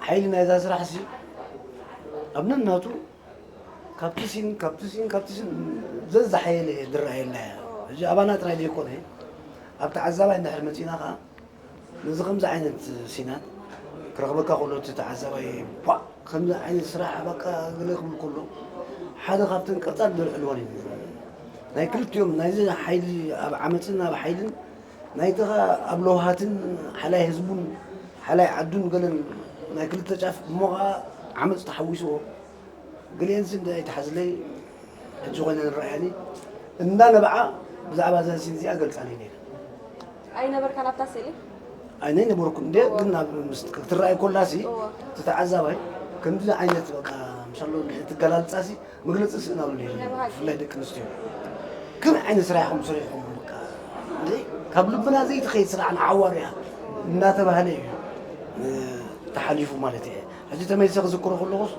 ሓይሊ ናይዛ ስራሕ ሲ ኣብ ነናቱ ካብቲ ሲን ካብቲ ሲን ካብቲ ሲን ዘዝሓየለ እየ ዝረኣየላ እያ። ሕጂ ኣባና ጥራይ ዘይኮነ ኣብ ተዓዛባይ እንድሕር መፂና ከዓ ነዚ ከምዚ ዓይነት ሲናት ክረኽበካ ከሎ እቲ ተዓዛባይ ቧዕ ከምዚ ዓይነት ስራሕ በቃ ገለ ክብል ከሎ ሓደ ካብተን ቀፃል ዘልዕልወን እዩ። ናይ ክልቲኦም ናይዚ ሓይሊ ኣብ ዓመፅን ኣብ ሓይልን ናይቲ ኸ ኣብ ለውሃትን ሓላይ ህዝቡን ሓላይ ዓዱን ገለን ናይ ክልተ ጫፍ እሞ ኸዓ ዓመፅ ተሓዊስዎ ገሊአን ስም ኣይትሓዝለይ ሕጂ ኮይነ ንረኣያኒ እንዳ ነብዓ ብዛዕባ እዛ ሲን እዚኣ ገልፃለይ ነይረ። ኣይነበርካን ኣብታ ስእሊ? ኣይነይ ነበርኩ እንደ ግን ናብ ምስ ክትረኣይ ኮላሲ እቲ ተዓዛባይ ከምዚ ዓይነት በቃ ምሻሎ እትገላልፃሲ መግለፂ ስእናሉ ነይሩ። ብፍላይ ደቂ ኣንስትዮ ከመይ ዓይነት ስራሕ ኢኹም ሰሪሕኹም በቃ እንደ ካብ ልብና ዘይትኸይድ ስራሕ ንዓዋር እያ እናተባህለ እዩ ተሓሊፉ ማለት እየ። ሕጂ ተመሊሰ ክዝክሮ ከለኹስ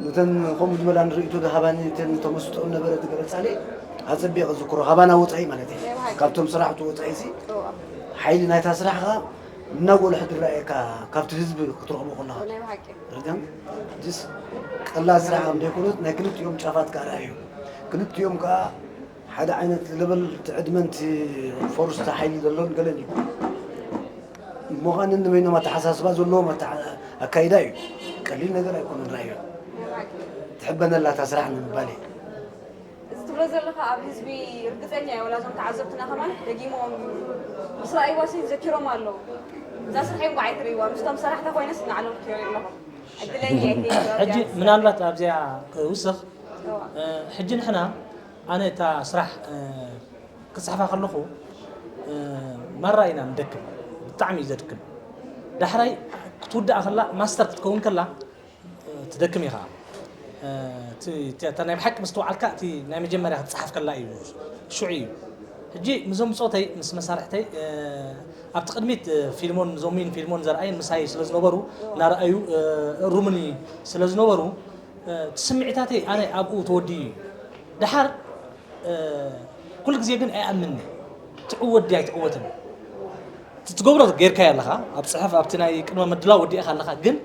ነተን ከምኡ ዝበላ ንርእይቶ ዝሃባኒ እተን ተመስጦ ነበረ ዝገለፃለይ ኣፀቢቐ ዝክሮ ካባና ወፃኢ ማለት እዩ። ካብቶም ስራሕቱ ወፃኢ ሲ ሓይሊ ናይታ ስራሕ ከዓ እናጎልሐ ዝረኣየካ ካብቲ ህዝቢ ክትረኽቦ ከለካ ርጋም ጅስ ቀላል ስራሕ ከም ዘይኮነት ናይ ክልቲኦም ጫፋት ከዓ ረኣዩ። ክልቲኦም ከዓ ሓደ ዓይነት ለበል ትዕድመንቲ ፎርስቲ ሓይሊ ዘሎን ገለን እዩ። ምዃንን ንበይኖም ኣተሓሳስባ ዘለዎም ኣካይዳ እዩ። ቀሊል ነገር ኣይኮነን ራእዩ ትሕበነላ እታ ስራሕ ንምባል እዩ። እዚ ትብሎ ዘለኻ ኣብ ህዝቢ ርግፀኛ እየ ወላ እዞም ተዓዘብትና ከማን ደጊሞም ምስ ረኣይዋ ሲ ዘኪሮም ኣለዉ። እዛ ስራሕ እዮም በዓይ ትርእይዋ ምስቶም ሰራሕታ ኮይነስ ንዓሎም ትሪኦ ኣለኹም። ዕድለኛ እየ። ሕጂ ምናልባት ኣብዚኣ ክውስኽ ሕጂ ንሕና ኣነ እታ ስራሕ ክፅሕፋ ከለኹ ማራ ኢና ንደክም፣ ብጣዕሚ እዩ ዘድክም። ዳሕራይ ክትውዳእ ከላ ማስተር ክትከውን ከላ ትደክም ኢኻ። እታ ናይ ብሓቂ ምስተውዓልካ እቲ ናይ መጀመርያ ክትፅሓፍ ከላ እዩ ሽዑ እዩ። ሕጂ ምስዞም ብፆተይ ምስ መሳርሕተይ ኣብቲ ቅድሚት ፊልሞን ዞሚን ፊልሞን ዘርኣይን ምሳይ ስለ ዝነበሩ እናረኣዩ እሩምኒ ስለ ዝነበሩ እቲ ስምዒታተይ ኣነ ኣብኡ ተወዲኡ እዩ። ደሓር ኩሉ ግዜ ግን ኣይኣምንን ትዕወት ድያ ኣይትዕወትን ትትገብሮ ጌርካዮ ኣለኻ ኣብ ፅሕፍ ኣብቲ ናይ ቅድመ ምድላው ወዲእኻ ኣለኻ ግን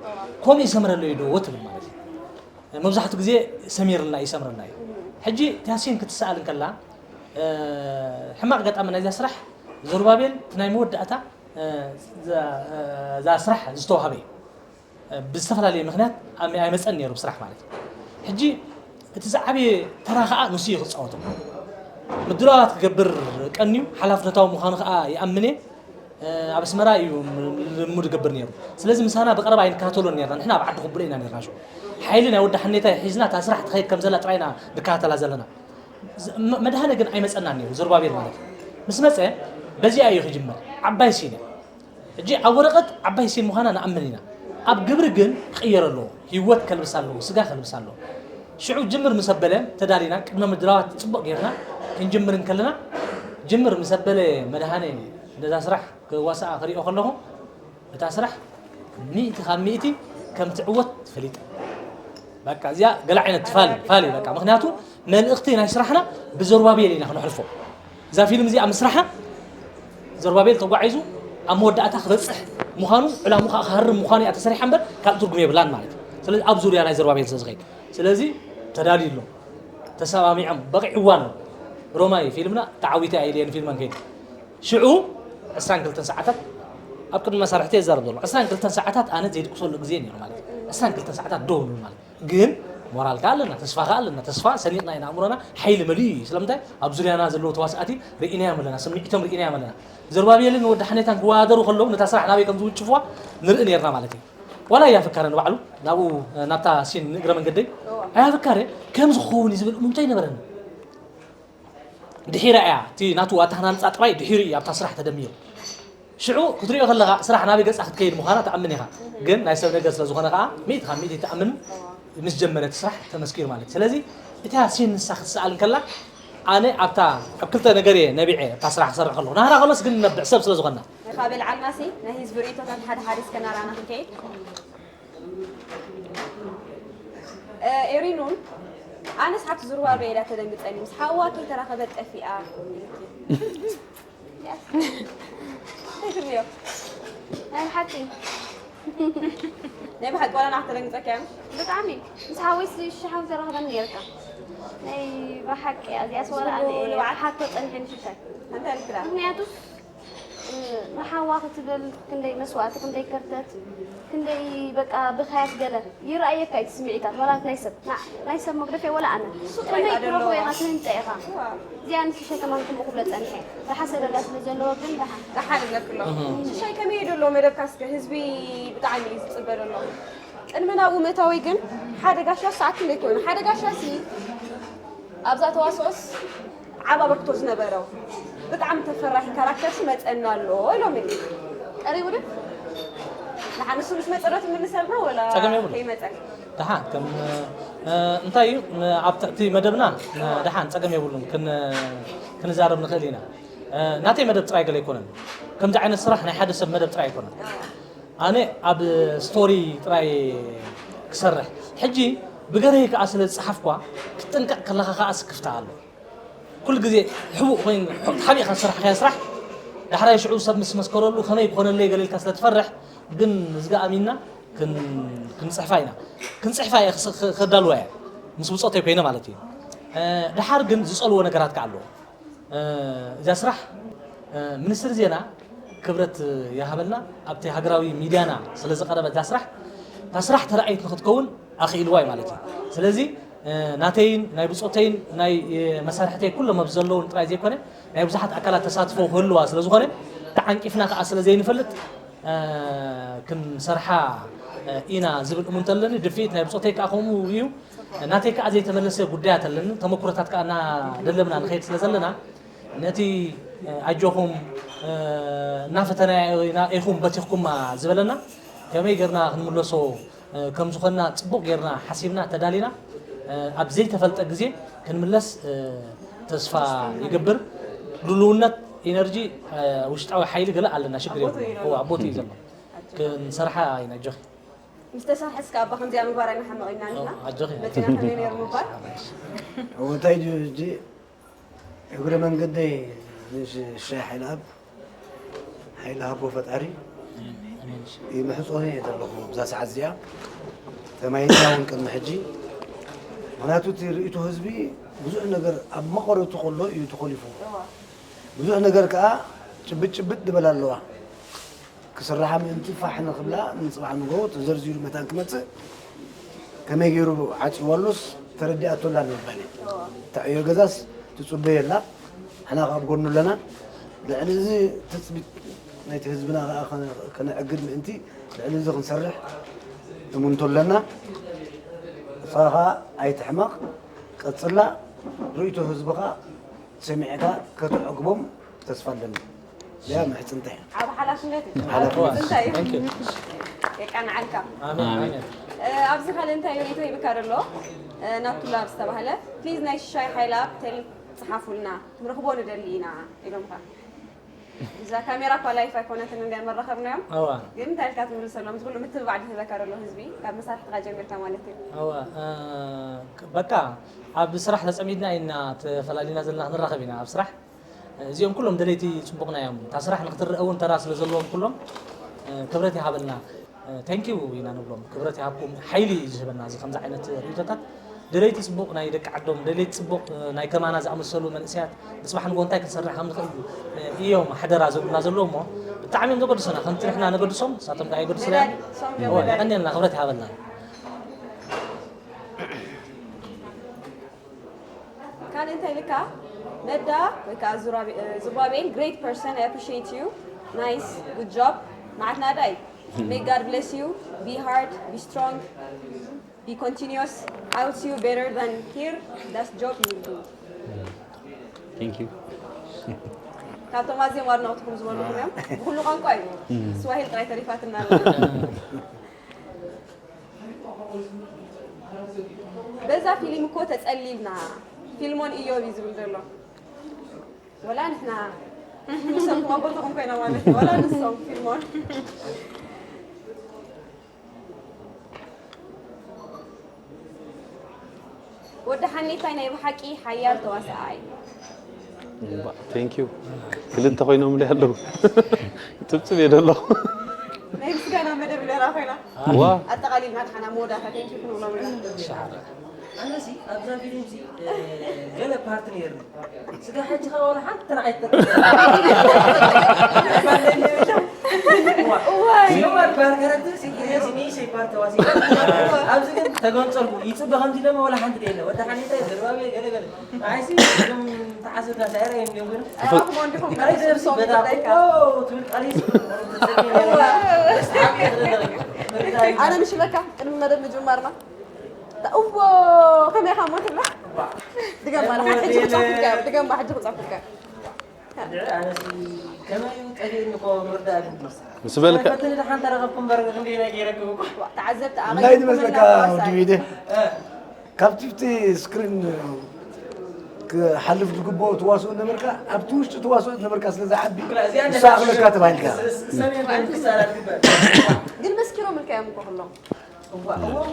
ከምኡ ይሰምረለዩ ዶ ትብል ማለት እዩ። መብዛሕትኡ ግዜ ሰሚርልና እዩ ይሰምረልና እዩ። ሕጂ ታሲን ክትሰኣል እንከላ ሕማቕ ኣጋጣሚ ናይዛ ስራሕ ዘሩባቤል እቲ ናይ መወዳእታ እዛ ስራሕ ዝተዋህበ እዩ። ብዝተፈላለየ ምኽንያት ኣይመፀን ነይሩ ብስራሕ ማለት እዩ። ሕጂ እቲ ዝዓበየ ተራ ከዓ ንሱ እዩ ክፃወቶ። ምድላዋት ክገብር ቀንዩ ሓላፍነታዊ ምዃኑ ከዓ ይኣምን እየ። ኣብ ኣስመራ እዩ ልምምድ ይገብር ነይሩ። ስለዚ ምሳና ብቀረባ ኣይንከታተሎን ነርና። ንሕና ኣብ ዓዲ ኩብሎ ኢና ነርና ሽዑ። ሓይሊ ናይ ወዲ ሓኔታይ ሒዝና እታ ስራሕ ትኸይድ ከም ዘላ ጥራይ ኢና ንከታተላ ዘለና። መድሃነ ግን ኣይመፀናን ነይሩ ዘሩባቤል ማለት እዩ። ምስ መፀ በዚኣ እዩ ክጅምር። ዓባይ ሲነ ሕጂ ኣብ ወረቐት ዓባይ ሲን ምዃና ንኣምን ኢና። ኣብ ግብሪ ግን ክቕየር ኣለዎ። ህይወት ከልብስ ኣለዎ፣ ስጋ ከልብስ ኣለዎ። ሽዑ ጅምር ምስ ኣበለ ተዳሊና ቅድመ ምድላዋት ፅቡቕ ጌርና ክንጅምር እንከለና ጅምር ምስ ኣበለ መድሃኔ ነዛ ስራሕ ክዋስኣ ክሪኦ ከለኹ እታ ስራሕ ሚእቲ ካብ ሚእቲ ከም ትዕወት ፈሊጠ። በቃ እዚኣ ገለ ዓይነት ፋል ፋል እዩ በቃ ምክንያቱ መልእኽቲ ናይ ስራሕና ብዘሩባቤል ኢና ክነሕልፎ። እዛ ፊልም እዚኣ ምስራሓ ዘሩባቤል ተጓዒዙ ኣብ መወዳእታ ክበፅሕ ምዃኑ ዕላሙ ከዓ ክሃርም ምዃኑ እያ ተሰሪሓ እምበር ካልእ ትርጉም የብላን ማለት እዩ። ስለዚ ኣብ ዙርያ ናይ ዘሩባቤል ስለ ዝኸይድ ስለዚ ተዳልዩ ኣሎ ተሰማሚዖም በቂዕዋ ኣሎ። ሮማይ ፊልምና ተዓዊተ እያ ኢለየን ፊልመን ከይደ ሽዑ ዕስራን ክልተን ሰዓታት ኣብ ቅድሚ መሳርሕቲ የዛረብ ዘሎ ዕስራን ክልተን ሰዓታት ኣነ ዘይድቅሰሉ ግዜ ነይሩ ማለት እዩ። ዕስራን ክልተን ሰዓታት ደው ንብል ማለት እዩ። ግን ሞራል ከኣ ኣለና፣ ተስፋ ከኣ ኣለና። ተስፋ ሰኒቕና ኢና ኣእምሮና ሓይሊ መሊኡ እዩ። ስለምንታይ ኣብ ዙርያና ዘለዉ ተዋሳእቲ ርኢናዮም ኣለና፣ ስምዒቶም ርኢናዮም ኣለና። ዘሩባቤልን ወዲ ሓኔታን ክወዳደሩ ከለዉ ነታ ስራሕ ናበይ ከም ዝውንጭፍዋ ንርኢ ነርና ማለት እዩ። ዋላ ኣያፍካረ ንባዕሉ ናብኡ ናብታ ሲን ንእግረ መንገደይ ኣያፍካረ ከምዚ ክኸውን እዩ ዝብል እሙንቶ ኣይነበረኒ። ድሒራ እያ እቲ ናቱ ኣተሃናንፃ ጥራይ ድሒሩ እዩ ኣብታ ስራሕ ተደሚሩ። ሽዑ ክትሪኦ ከለኻ ስራሕ ናበይ ገፃ ክትከይድ ምዃና ትኣምን ኢኻ። ግን ናይ ሰብ ነገር ስለ ዝኾነ ከዓ ሚእቲ ካብ ሚእቲ ትኣምን ምስ ጀመረ እቲ ስራሕ ተመስኪሩ ማለት እዩ። ስለዚ እታ ሲን ንሳ ክትሰኣል እንከላ ኣነ ኣብታ ኣብ ክልተ ነገር እየ ነቢዐ ኣብታ ስራሕ ክሰርሕ ከለኹ። ናህራ ከሎስ ግን ነብዕ ሰብ ስለ ዝኾንና። ካብ በልዓልናሲ ናይ ህዝቢ ርእይቶታት ሓደ ሓደ እስከ ናራና ክንከይድ። ኤሪኑን ኣነስ ሓብቲ ዝሩባርበ ኢላ ተደንግጸኒ ምስ ሓዋ ከይተራኸበት ጠፊኣ። እንታይ ትብልዮ? ናይ ብሓቂ ናይ ብሓቂ ዋላ ንዓኽ ተደንግጸኪ እያ። ብጣዕሚ ምስ ሓወይ ሽሻሓዊ ዘራኽበኒ ነርካ። ናይ ብሓቂ እያ እዚኣስ ወላ ኣነ እየ ንብዓት ሓቶ ጸኒሐኒ ሽሻይ። እንታይ ኢልክላ? ምክንያቱስ ንሓዋ ክትብል ክንደይ መስዋእቲ ክንደይ ከርተት ክንደይ በቃ ብኸያት ገለ ይረኣየካ እዩ እቲ ስምዒታት ዋላ ናይ ሰብ ናይ ሰብ መግደፍ ወላ ኣነ ጥቕመይ ክረኽቦ ኢኻ ትህንጠ ኢኻ። እዚኣ ንሽሻይ ከማን ከምኡ ክብሎ ጸኒሐ ዝሓሰበላ ስለ ዘለዎ ግን ደሓን ደሓን እብለክሎ። ሽሻይ ከመይ እዩ ዘሎ መደብካ እስከ ህዝቢ ብጣዕሚ እዩ ዝጽበ ዘሎ። ቅድሚ ናብኡ ምእታወይ ግን ሓደ ጋሻ ሰዓት ክንደይ ኮይኑ ሓደ ጋሻ ሲ ኣብዛ ተዋስኦስ ዓብ ኣበርክቶ ዝነበሮ ብጣዕሚ ተፈራሒ ካራክተር ሲ መጸና ኣሎ ኢሎም ቀሪቡ ዶ ንሓንሱ ምስ መጸ ዶ ትምልሰልና ወላ ጸገም የብሉ። ከይመጸ ደሓን ከም እንታይ እዩ ኣብቲ መደብና ደሓን ጸገም የብሉን። ክንዛረብ ንኽእል ኢና። ናተይ መደብ ጥራይ ገለ ኣይኮነን። ከምዚ ዓይነት ስራሕ ናይ ሓደ ሰብ መደብ ጥራይ ኣይኮነን። ኣነ ኣብ ስቶሪ ጥራይ ክሰርሕ ሕጂ ብገረይ ከዓ ስለ ዝፀሓፍኳ ክትጥንቀቕ ከለኻ ከዓ ስክፍታ ኣሎ። ኩሉ ግዜ ሕቡእ ኮይኑ ሓቢእካ ዝሰራሕካዮ ስራሕ ዳሕራይ ሽዑ ሰብ ምስ መስከረሉ ከመይ ክኾነለይ ገለ ኢልካ ስለ ትፈርሕ ግን እዚጋ ኣሚንና ክንፅሕፋ ኢና። ክንፅሕፋ እየ ከዳልዋ እየ ምስ ብፆተይ ኮይነ ማለት እዩ። ድሓር ግን ዝፀልዎ ነገራት ከዓ ኣለዎ። እዛ ስራሕ ሚኒስትሪ ዜና ክብረት ይሃበልና ኣብቲ ሃገራዊ ሚድያና ስለ ዝቐረበ እዛ ስራሕ እታ ስራሕ ተራእይት ንክትከውን ኣኽኢልዋ እዩ ማለት እዩ። ስለዚ ናተይን ናይ ብፆተይን ናይ መሳርሕተይ ኩሎም ኣብ ዘለውን ጥራይ ዘይኮነ ናይ ብዙሓት ኣካላት ተሳትፎ ክህልዋ ስለ ዝኾነ ተዓንቂፍና ከዓ ስለ ዘይንፈልጥ ክንሰርሓ ኢና ዝብል እሙንተ ኣለኒ። ድፍኢት ናይ ብፆተይ ከዓ ከምኡ እዩ። ናተይ ከዓ ዘይተመለሰ ጉዳያት ኣለኒ። ተመኩሮታት ከዓ እናደለብና ንኸይድ ስለ ዘለና ነቲ ኣጆኹም እናፈተና ኢኹም በቲኽኩማ ዝበለና ከመይ ጌርና ክንምለሶ ከም ዝኾንና ፅቡቕ ጌርና ሓሲብና ተዳሊና ኣብ ዘይተፈልጠ ግዜ ክንምለስ ተስፋ ይገብር። ድልውነት ኢነርጂ ውሽጣዊ ሓይሊ ገለ ኣለና ሽግር የብሉ። ኣቦት እዩ ዘሎ ክንሰርሓ ኢና ኣጆኺ። ምስ ተሰርሐ እስከ ኣባ ከምዚኣ ምግባር ኣይንሓምቕ ኢልና ንሕና ኣጆኺ መፂና ከመይ ነይሩ ምባል። እንታይ ድዩ ሕጂ እግረ መንገደይ ንሻይ ሓይልኣብ ሓይሊ ሃቦ ፈጣሪ ይምሕፆ እየ ዘለኹ። ብዛ ሰዓት እዚኣ ተማሂርና እውን ቅድሚ ሕጂ ምክንያቱ እቲ ርእይቶ ህዝቢ ብዙሕ ነገር ኣብ መቐረቱ ከሎ እዩ ተኾሊፉ። ብዙሕ ነገር ከዓ ጭብጥ ጭብጥ ድበል ኣለዋ። ክስርሓ ምእንቲ ፋሕ ንኽብላ ንፅባሕ ንጎ ተዘርዚሩ መታን ክመፅእ ከመይ ገይሩ ዓፂዋሉስ ተረዲኣቶላ ንምባል እዩ። እታ ዕዮ ገዛስ ትፅበዮ ኣላ። ንሕና ካብ ጎኑ ኣለና። ልዕሊ እዚ ትፅቢት ናይቲ ህዝብና ከዓ ከነዕግድ ምእንቲ ልዕሊ እዚ ክንሰርሕ እምንቶ ኣለና። ንስኻ ከዓ ኣይትሕመቕ፣ ቀፅላ። ርእይቶ ህዝብኻ ሰሚዕካ ከተዕግቦም ተስፋ ኣለኒ። ያ ምሕፅንታ እያ። ዓብ ሓላፍነት እዩ። ሓላፍነት። ምሕፅንታ እዩ። Thank you። የቃንዓልካ። ኣሜን፣ ኣሜን። ኣብዚ ካልእ እንታይ ርእይቶ ሂብካ ዘሎ ናብ ቱላ ዝተባህለ ፕሊዝ ናይ ሽሻይ ሓይላ ቴል ፅሓፉልና ክንረኽቦ ንደሊ ኢና ኢሎምካ። እዛ ካሜራ እኳ ላይፍ ኣይኮነትን እንድያ መራኸብናዮም። እዋ። ግን እንታይ ኢልካ ትምልሰሎም? ዝኩሉ ምትብባዕ ዝህበካ ዘሎ ህዝቢ ካብ መሳርሕትኻ ጀሚርካ ማለት እዩ። እዋ፣ በቃ ኣብ ስራሕ ተፀሚድና ኢና ተፈላሊና ዘለና ክንራኸብ ኢና ኣብ ስራሕ። እዚኦም ኩሎም ደለይቲ ፅቡቕና እዮም። እታ ስራሕ ንክትረአ እውን ተራ ስለ ዘለዎም ኩሎም ክብረት ይሃበልና። Thank you ኢና ንብሎም። ክብረት ይሃብኩም። ሓይሊ እዩ ዝህበና እዚ ከምዚ ዓይነት ርእይቶታት። ደለይቲ ፅቡቕ ናይ ደቂ ዓዶም፣ ደለይቲ ፅቡቕ ናይ ከማና ዝኣመሰሉ መንእሰያት ንፅባሕ ንጎ እንታይ ክንሰርሕ ከም ንኽእል እዮም ሓደራ ዘብሉና ዘለዉ እሞ ብጣዕሚ እዮም ዘገድሱና። ከምቲ ንሕና ነገድሶም ንሳቶም ከዓ የገድሱና እዮም። የቐንየልና፣ ክብረት ይሃበልና። ካልእ እንታይ ኢልካ? መዳ ወይ ከዓ ዙራቤ- እ፣ ዙባቤል great person, I appreciate you, nice, good job። መዓት ናዳይ may God bless you, be hard, be strong, be continuous, I'll see you better than here, that's job you will do። Thank you። ካብቶም ኣዝዮም ኣድነቕትኩም ዝበልኩም እዮም። ብኩሉ ቋንቋ እዩ። ስዋሂል ጥራይ ተሪፋትና ኣላ። በዛ ፊልም እኮ ተጸሊልና፣ ፊልሞን ኢዮብ እዩ ዝብል ዘሎ። ወላ ንሕና ንሶም ኣቦታኹም ኮይና ማለት እዩ። ወላ ንሶም ፊልሞን። ወዲ ሓኔታይ ናይ ብሓቂ ሓያል ተዋሳኣይ። Thank you። ክልተ ኮይኖም ኣለዉ። ጽብጽብ እየ ዘለኹ። ናይ ምስጋና መደብ ለና ኮይና ዋ ኣጠቓሊልና ድሓና መወዳእታ thank you ክንብሎም ኢና። ኣነሲ ኣብዛ ፊልም ሲ ገለ ፓርቲ ነይርኒ። ስጋ ሕጂ ከ ወላ ሓንቲ ንዓይ እዋይ ኖማል ባር ካራክተር ሲ ንእሽተይ ፓርቲ ተዋሲ ኣብዚ ግን ተገንጸልኩ። ይጽበ ከምዚ ደሞ ወላ ሓንቲ ደለ ወዲ ሓኔታይ ዘርባቤ ገለ ገለ ንዓይሲ እዞም ተዓዘብና ሳይራ እዮም ግን ኣይረኽቦ እንዲኹም ካልሲ ሰው በዳ ይበላይካ ትብል ቃሊስ ኣነ ምሽ ኢለካ ቅድሚ መደብ ምጅማርና እዎ ከመይ ኢኻ እሞ ትብላ ድገማ ሕጂ ክጻፍልካ ድገማ ሕጂ ክጻፍልካ ኣነሲ ከመይ ጠፊእኒ እኮ ምርዳእ ምስ በልካ ፈትኒ ደሓን ተረኸብኩም በር ክንደይ ናይ ገይረክም እኮ ተዓዘብቲ እንታይ ዝመስለካ ወዲ ቤደ ካብቲ ብቲ ስክሪን ክሓልፍ ዝግብኦ ትዋስኦ ነበርካ ኣብቲ ውሽጢ ትዋስኦ ነበርካ ስለ ዝዓቢ ንሳ ኣኽለካ ተባሂልካ ሰሜን ክሳራ ትግበር ግን መስኪሮም ኢልካዮም እኮ ከሎም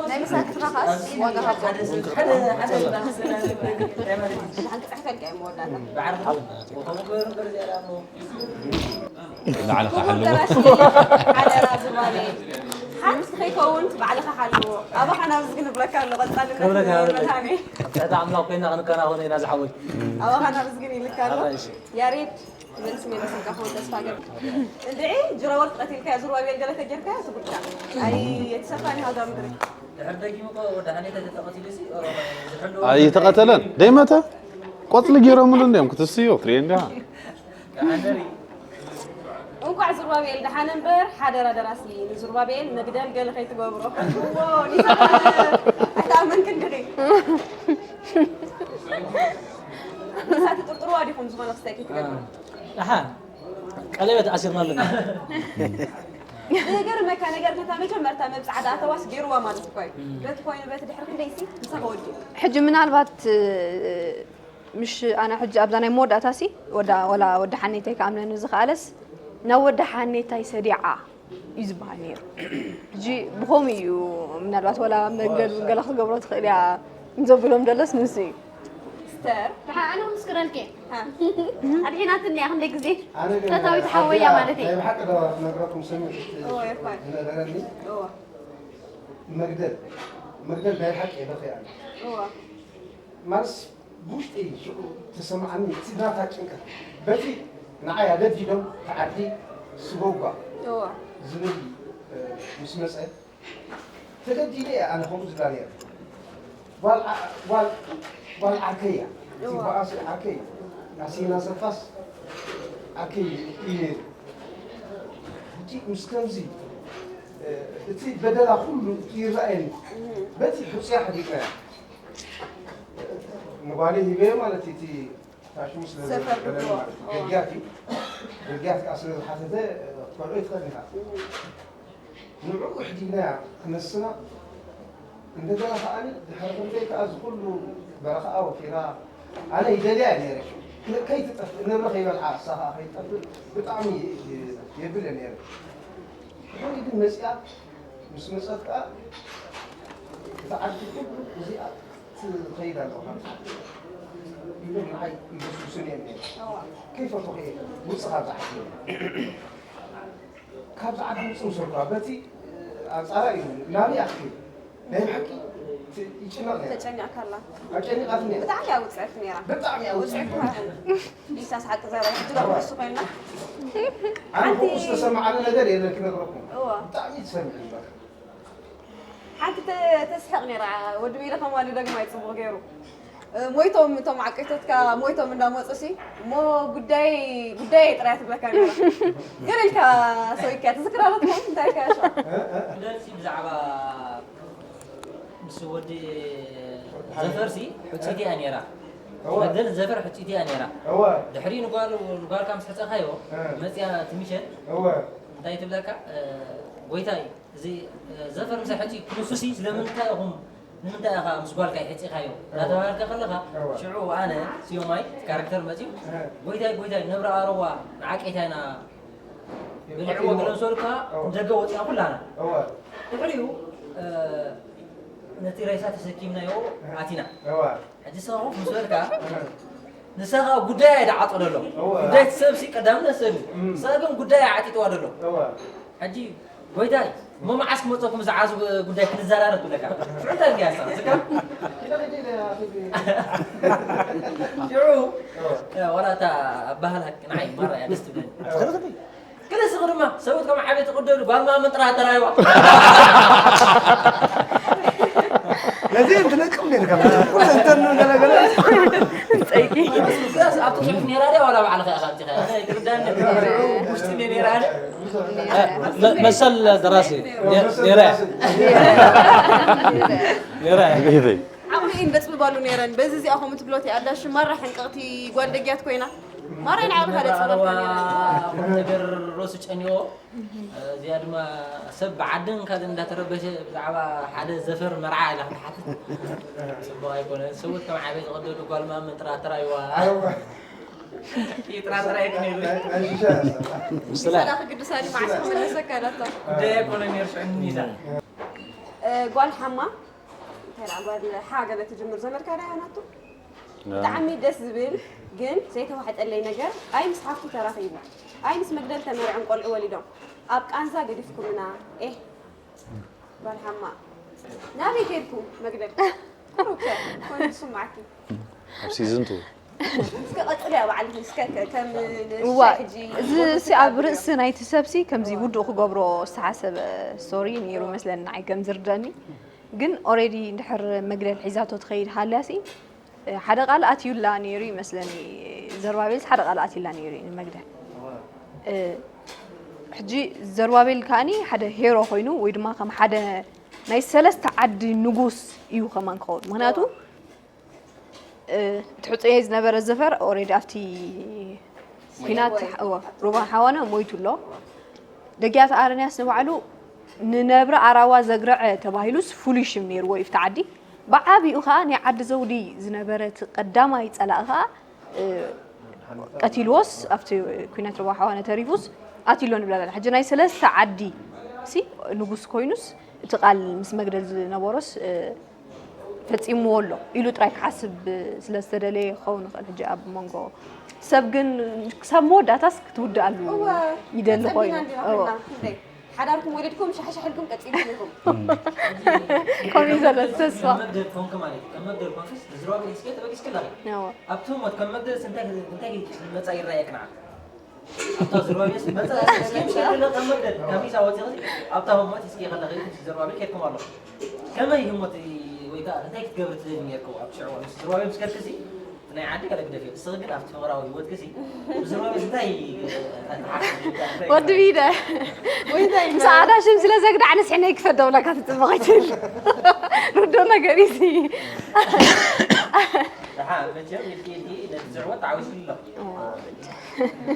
ናይ ምሳክትኻ ኻስ ዋጋ ሃቦ ሓደ ሰብ ሓደ ሓደ ብሓቂ ጽሕፈልካ እዮም መወዳእታ ንዓኻ ክቡር ሓለዎ ደራሲ ሓደራ ዝባቤ ሓንቲ ከይከውን ባዕልኻ ሓልዎ ኣባኻ ናብ ዝግን ብለካ ኣሎ ቀጻሊ ክብረካ ይሃበለይ። መድሃኔ ትሕቲ ኣምላኽ ኮይና ክንከናኸኖ ኢና ዝሓወይ ኣባኻ ናብ ዝግን ይልካ ኣሎ ኣራይሽ ያሬድ ትመልስ ሜለስልካ ክኾን ተስፋ ገር እንድዒ ጅረወርቅ ቀቲልካዮ ዝሩባቤል ገለ ተጌርካዮ ትጉድካ ኣይ የተሰፋኒ ሃዛ ምድሪ ድሕር ደጊሙ እኮ ወዲ ሓኔተ ተተቐቲሉ ሲ ኦሮሞ ዝሕልዎ ኣይተቐተለን ደይመተ ቆጽሊ ገይሮምሉ እንዲዮም ክትስዮ ትሪኤ እንዲያ ሓደሪ እንኳዕ ዝሩባቤል ደሓነ እምበር ሓደራ ደራሲ ንዝሩባቤል መግደል ገለ ከይትገብሮ ሕልዎ ኒሳ ኣይተኣመንክን ድኺ ኒሳ ትጥርጥርዋ ዲኹም ዝኾነ ክስታይ ከይትገብር ኣሓ ቀለበት ኣሲርና ኣለና ዝገርመካ ነገር ነታ መጀመርታ መብፃዕቲ ኣተዋስ ገይርዋ ማለት እኮ እዩ በቲ ኮይኑ በቲ ድሕሪ ክንደይሲ ምሳኸ ወዲኡ ሕጂ ምናልባት ምሽ ኣነ ሕጂ ኣብዛ ናይ መወዳእታ ሲ ወላ ወዲ ሓኔታይ ክኣምነኒ ዝኽኣለስ ናብ ወዲ ሓኔታይ ሰዲዓ እዩ ዝበሃል ነይሩ ሕጂ ብኸምኡ እዩ ምናልባት ወላ መግደል ገለ ክትገብሮ ትኽእል እያ ዘብሎም ደለስ ንሱ እዩ ስተር ኣነ ክምስክረልኪ ኣድሒናትኒ እያ ክንደይ ግዜ ፈታዊት ሓወያ ማለት እዩ ናይ ብሓቂ ዶ ክነግረኩም ሰሚዑ እወ ይኳን ዝነገረኒ እወ መግደል መግደል ናይ ብሓቂ የበኺ ኣነ እወ ማለትስ ብውሽጢ ሽዑ ተሰማዓኒ እቲ ናታ ጭንቀት በቲ ንዓይ ኣደዲዶም ተዓዲ ስጎጓ እወ ዝብል ምስ መፀ ተገዲደ እየ ኣነ ከምኡ ዝብላ ነይረ ጓል ዓ- ጓል ጓል ዓርከይ እያ እቲ እወ። በኣሲ ዓርከይ ኣሲና ሰፋስ ዓርከይ እዩ ነይሩ እቲ ምስ ከምዚ እቲ በደላ ኩሉ ይረኣየኒ በቲ ሕፅያ ሓዲግናያ ንጓለይ ሂበዮ ማለት እዩ እቲ ታሽሙ ስለ ሰፈር ዝበለ ድሮ። ማለት እዩ። ደጊያት እዩ ደጊያት ከዓ ስለ ዝሓተተ ክትከልኦ ይትኽእል ኢኻ ንዕኡ ኣሕዲግናያ ክነስና እንደገና ከዓኒ ድሕሪ ክንደይ ከዓ እዚ ኩሉ በረኻኣ ወፊራ ኣነ ይደልያ እየ ነይረ ከይትጠፍእ ንብረ ከይበልዓ እሳ ከዓ ከይትጠፍእ ብጣዕሚ የብል እየ ነይረ ድሕሪ ግን መፂኣ ምስ መፀት ከዓ እቲ ዓዲ ኩሉ እዚኣ ትኸይድ ኣለኻ ኢሎም ንዓይ ይገስግሱኒ እዮም ነይሮም። ከይፈትኹ እየ ውፅእ ካብዛ ዓዲ ኢሎም። ካብዛ ዓዲ ውፅእ ምስ በልኩዋ በቲ ኣንፃራ እዩ ናበይ ኣትኪ ናይ ብሓቂ ይጭነቕ ነይረ። ተጨኒቕካላ ኣጨኒቓትኒ እያ። ብጣዕሚ እያ ውፅዕቲ ነይራ ብጣዕሚ እያ ውፅዕቲ ውፅዕቲ ማለት ኢሳስ ሓቂ ዘረባ ሕጂ ዶ እሱ ኮይና ኣነ ከምኡ ዝተሰማዓኒ ነገር የለን ክነግረኩም እዋ ብጣዕሚ ትሰምዕ እምበር ሓንቲ ተ- ተስሕቕ ነይራ ወዲ ሚለ ከማሉ ደግሞ ኣይፅቡቕ ገይሩ እ፣ ሞይቶም እቶም ዓቀይቶትካ ሞይቶም እንዳመፁ ሲ እሞ ጉዳይ ጉዳይ ጥራይ ትብለካ ነይራ ገለ ኢልካ ሰው ኢልካ ትዝክራ ዶ ትኸውን እንታይ ኢልካ ያሸ ደርሲ ብዛዕባ ምስ ወዲ ዘፈርሲ ሕፅይቲ እያ ነይራ መግደል ዘፈር ሕፅይቲ እያ ነይራ እወ ድሕሪ ንጓል ንጓልካ ምስ ሕፀኻዮ እ። መፅያ ትምሸት እወ እንታይ ትብለካ ጎይታይ እዚ ዘፈር ምሳይ ሕፂ ክንሱሲ ስለምንታይ ኢኹም ንምንታይ ኢኻ ምስ ጓልካ ይሕጺኻዮ? እናተባሃልካ ከለኻ፣ ሽዑ ኣነ፣ ስዮማይ፣ ካራክተር መጺኡ፣ ጎይታይ፣ ጎይታይ፣ ነብሪ ኣረዋ ንዓቀይታ ኢና በሊዕዎ ገለ ምስ በሉካ፣ ንደገ ወጺና ኩላና። ድሕሪኡ፣ እ፣ ነቲ ሬሳ ተሰኪምናዮ ኣቲና። ሕጂ ንስኻ ኮፍ ምስ በልካ፣ ንሳ ኸኣ ጉዳያ እያ ዝዓጾ ዘሎ። ጉዳይ እቲ ሰብሲ ቀዳምነት ሰዱ። ንሳ ግን ጉዳያ ዓጢጥዋ ዘሎ። ሕጂ፣ "ጎይታይ፣ እሞ መዓስ ክመጸኩም እዚ ዓዚ ጉዳይ ክንዘራረብ?" ትብለካ። ሽዑ እንታይ ኢልካ ንስኻ? ዝካ? ሽዑ፣ እ፣ ዋላ እታ ኣባህላ ንዓይ ማራ እያ ደስ ትብለኒ። ክልስኺ ድማ ሰብኡት ከም ዓበይቲ ቅደዱ፣ ጓል ማመን ጥራ ተራይዋ። ነዚ እንትነቅም ነርካ። ኩሉ እንተን ገለ ገለ። ጸይቂ። ኣብቲ ጽሑፍ ነይራ ድያ ዋላ ባዕልኻ ኢኻ ኣምጺኻ? ኣነ ይርዳኒ። ውሽጢ ነይራ ድያ? መሰል ደራሲ ነይረ ነይረ ዓቕሊ እየን ዘፅብባሉ ነይረን። በዚ እዚኣ ከምኡ ትብሎ እቲ ኣዳሽ ማራ ሕንቅቕቲ ጓል ደግያት ኮይና ማራ እየን ዓቕልኻ ዘፅብባልካ ነይረን። ቁም ነገር ሮሱ ጨኒዎ እዚኣ ድማ ሰብ ብዓድን ካልእ እንዳተረበሸ ብዛዕባ ሓደ ዘፈር መርዓ ኢላ ክትሓትት ፅቡቕ ኣይኮነ። ሰብኡት ከም ዓበይ ዝቐደዱ ጓል ማመን ጥራ ተራይዋ ይጥራጥራ ይክ ነይሩ ሰላ ክግድሳ ድዩ መዓስ ክምለሰካ ኢላታ። ጉዳይ ኣይኮነ ነይሩ ሽዕኒ ሚዛን እ፣ ጓል ሓማ እንታይ ደኣ ጓል ሓ ገለ ትጅምር ዘመድካ ዳ ናቱ ብጣዕሚ ደስ ዝብል ግን ዘይተዋሕጠለይ ነገር ኣይ ምስ ሓፍቱ ተራኺቡ ኣይ ምስ መግደል ተመርዕን ቆልዑ ወሊዶም ኣብ ቃንዛ ገዲፍኩምና ኤህ ጓል ሓማ ናበይ ከድኩም መግደል ሩከ ኮይኑ ዝስማዓኪ ኣብ ሲዝን ቱ እስከ ቀጽልያ ባዕልኺ እስከ ከ- ከም ንእሽቶ እዋ ሕጂ እዚ ሲ ኣብ ርእሲ ናይቲ ሰብሲ ከምዚ ውዱእ ክገብሮ ዝተሓሰበ ስቶሪ ነይሩ መስለኒ ንዓይ ከም ዝርደኒ ግን ኦሬዲ እንድሕር መግደል ሒዛቶ ትኸይድ ሃልያ ሲ ሓደ ቃል ኣትዩላ ነይሩ ይመስለኒ ዘርባቤልስ ሓደ ቃል ኣትዩላ ነይሩ እዩ ንመግደል እ፣ ሕጂ ዘርባቤል ከዓኒ ሓደ ሄሮ ኮይኑ ወይ ድማ ከም ሓደ ናይ ሰለስተ ዓዲ ንጉስ እዩ ከማን ክኸውን ምክንያቱ ትሕፀየ ዝነበረ ዘፈር ኦሬዲ ኣብቲ ኩናት እወ፣ ሩባ ሓዋና ሞይቱ ኣሎ። ደግያት ኣረንያስ ንባዕሉ ንነብሪ ኣራዋ ዘግረዐ ተባሂሉስ ፍሉይ ሽም ነይርዎ እዩ ኣብቲ ዓዲ። ብዓቢኡ ከዓ ናይ ዓዲ ዘውዲ ዝነበረ እቲ ቀዳማይ ፀላኢ ከዓ እ፣ ቀቲልዎስ ኣብቲ ኩናት ሩባ ሓዋና ተሪፉስ ኣትዩ ኣሎ ንብላ ኣለና። ሕጂ ናይ ሰለስተ ዓዲ ሲ ንጉስ ኮይኑስ እቲ ቃል ምስ መግደል ዝነበሮስ እ፣ ፈፂምዎ ኣሎ ኢሉ ጥራይ ክሓስብ ስለ ዝተደለየ ክኸውን ይኽእል። ሕጂ ኣብ መንጎ ሰብ ግን ክሳብ መወዳእታስ ክትውድኣሉ ይደሊ ኮይኑ። ሓዳርኩም ወለድኩም ሻሕሻሕ ኢልኩም ቀፂልኩም ኢኹም። ከምኡ እዩ ዘሎ ተስፋ። ከም መግደል ኮንክ ማለት እዩ። ከም መግደል ኮንክስ ንዝረባ ቤት እስከ ተበቂስክላ። ኣብቲ ህሞት ከም መግደል እንታይ እንታይ መጻ ይረኣየክ ንዓ? ኣብታ ዝረባ ቤት መጻ እስከ ከም መግደል ካብ ሚዛ ወፂኺ ኣብታ ህሞት እስከ ከለኺ ዝረባ ቤት ከድኩም ኣለኹ። ከመይ ህሞት ወይ ከዓ እንታይ ክትገብሪ ትደሊ ነርኩ ኣብ ሽዑ ምስ ዝረባ ቤት ምስ ከድክሲ ናይ ዓዲ ገለ ግደፍ እዩ። እስኺ ግን ኣብቲ ፍቕራዊ ህይወትኪ ሲ ብዝሮ እንታይ ወዲ ቢደ ምስ ኣዳሽም ስለ ዘግዳዕ ንስሕነይ ክፈት ደብለካ ትፅበቕ ኣይትብል ርዶ ነገር እዩ ሲ ደሓ መቸም ኢልኪ ኢልኪ ነቲ ዝዕወት ተዓዊትኪ ኣለኹ።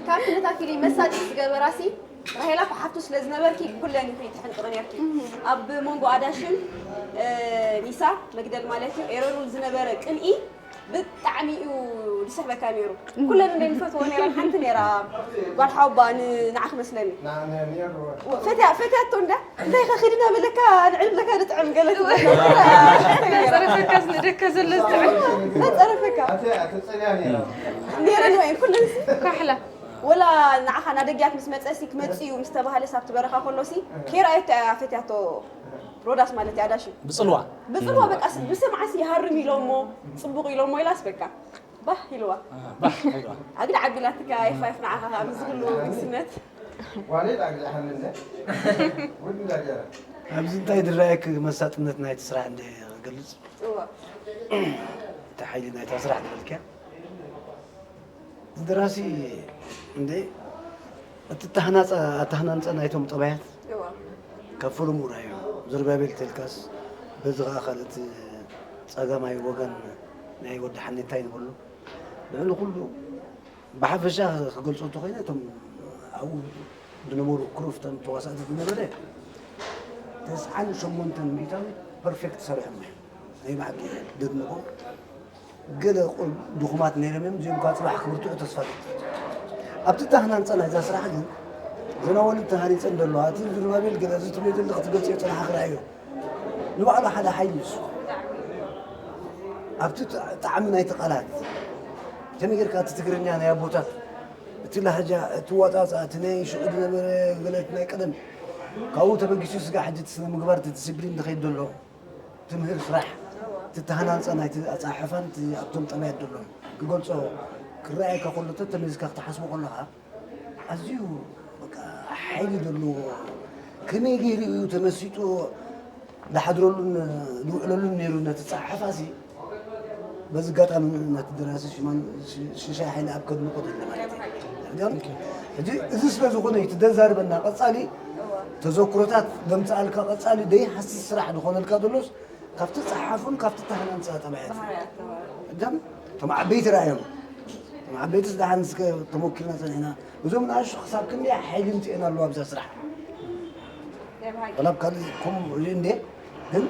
ካብቲ ነታ ፊልም መሳጢት ዝገበራ ሲ ራሄላ ክሓፍቱ ስለ ዝነበርኪ ኩለን ኢኺ ትሕንቅቕ ነርኪ ኣብ መንጎ ኣዳሽም ኒሳ መግደል ማለት እዩ ኤረሩ ዝነበረ ቅንኢ ብጣዕሚ እዩ ዝስሕበካ ነይሩ ኩለን እንደ ንፈትዎ ነይረን ሓንቲ ነይራ ጓል ሓውባ ንዓኽ መስለኒ ፈትያ ፈትያቶ እንዳ እንታይ ከ ኺድና በለካ ንዕልብለካ ንጥዕም ገለ ጸረፈካስ ንደካ ዘሎ ዝጥዕም ጸረፈካ ተጸልያ ነይራ ነይረን ወይ ኩለን ካሕላ ወላ ንዓኻ ናደግያት ምስ መጸሲ ክመጽእ እዩ ምስ ተባሃለስ ኣብቲ በረኻ ከሎሲ ከይረኣየቶ እያ ፈትያቶ ሮዳስ ማለት እያ ዳሽ ብፅልዋ ብፅልዋ በቃ ብስምዓስ ይሃርም ኢሎሞ ፅቡቕ ኢሎሞ ኢላስ በቃ ባህ ኢልዋ ባህ ኢልዋ ኣግዳ ዓቢላትካ ይፋይፍ ንዓኻ ካብ ዝህሉ ንግስነት ዋሌት ኣግዛሓለነ ውድ እንዳገረ ኣብዚ እንታይ ዝረኣየክ መሳጥነት ናይቲ ስራሕ እንደ ክገልፅ እዋ እቲ ሓይሊ ናይታ ስራሕ ትበልክያ እዚ ደራሲ እንደ እቲ ተሃናፀ ኣተሃናንፀ ናይቶም ጠባያት እዋ ካብ ፍሉም ውራዩ ዝርባቤል ተልካስ በዚ ከዓ ካልእ እቲ ፀጋማይ ወገን ናይ ወዲ ሓኔታይ ንበሉ ልዕሊ ኩሉ ብሓፈሻ ክገልፆ እንተኮይነ እቶም ኣብኡ ዝነበሩ ክሩፍተን ተዋሳእቲ ዝነበረ ተስዓን ሸሞንተን ሚእታዊት ፐርፌክት ሰሪሖም እዮም ናይ ብሓቂ ደድንቖ። ገለ ቁ- ድኹማት ነይሮም እዮም፣ እዚኦም ከዓ ፅባሕ ክብርትዑ ተስፋ ኣለኒ። ኣብቲ እታ ህናንፃ ናይዛ ስራሕ ግን እዘን ኣዋልድ ተሃኒፀን ዘለዋ፣ እቲ ዝሩባቤል ገለ እዚ ትብልዮ ዘለኺ ትገልፅዮ ፅናሓ ክረኣዮ ንባዕሉ ሓደ ሓይሊ እዩ። ኣብቲ ጣ- ጣዕሚ ናይቲ ቃላት ከመይ ጌርካ እቲ ትግርኛ ናይ ኣቦታት፣ እቲ ላህጃ፣ እቲ ዋጣፃ፣ እቲ ናይ ሽዑ ዝነበረ ገለ እቲ ናይ ቀደም፣ ካብኡ ተበጊሱ ስጋ ሕጂ እቲ ስነ ምግባር እቲ ዲስፕሊን ዝኸይድ ዘሎ ትምህር ስራሕ፣ እቲ ተሃናንፃ ናይቲ ኣፀሓሕፋን እቲ ኣብቶም ጠባያት ዘሎ ክገልፆ ክረኣየካ ከሎ ተተመዚዝካ ክትሓስቦ ከለኻ ኣዝዩ በቃ ሓይሊ ዘለዎ፣ ከመይ ገይሩ እዩ ተመሲጡ ዝሓድረሉን ዝውዕለሉን ነይሩ ነቲ ጸሓፋሲ። በዚ ኣጋጣሚ ነቲ ደራሲ ሽማን ሽ- ሽሻይ ሓይሊ ኣብ ከድንቆ ደለ ማለት እዩ። ሕጂ እዚ ስለ ዝኾነ እዩ እቲ ደዛርበና ቀጻሊ ተዘክሮታት ዘምጽኣልካ ቀጻሊ ደይ ሃስስ ስራሕ ዝኾነልካ ዘሎስ ካብቲ ጸሓፉን ካብቲ ተሃናንጻ ተባሂሉ። እቶም ዓበይቲ ረኣዮም። እቶም ዓበይትስ ደሓን እስከ ተሞኪርና ጸኒሕና። እዞም ንኣሽቱ ክሳብ ክንደይ ሓይሊ ምጽኤና ኣለዉ ኣብዛ ስራሕ። ዋላ ኣብ ካልእ ከምኡ ርኢ እንዴ፣ ግን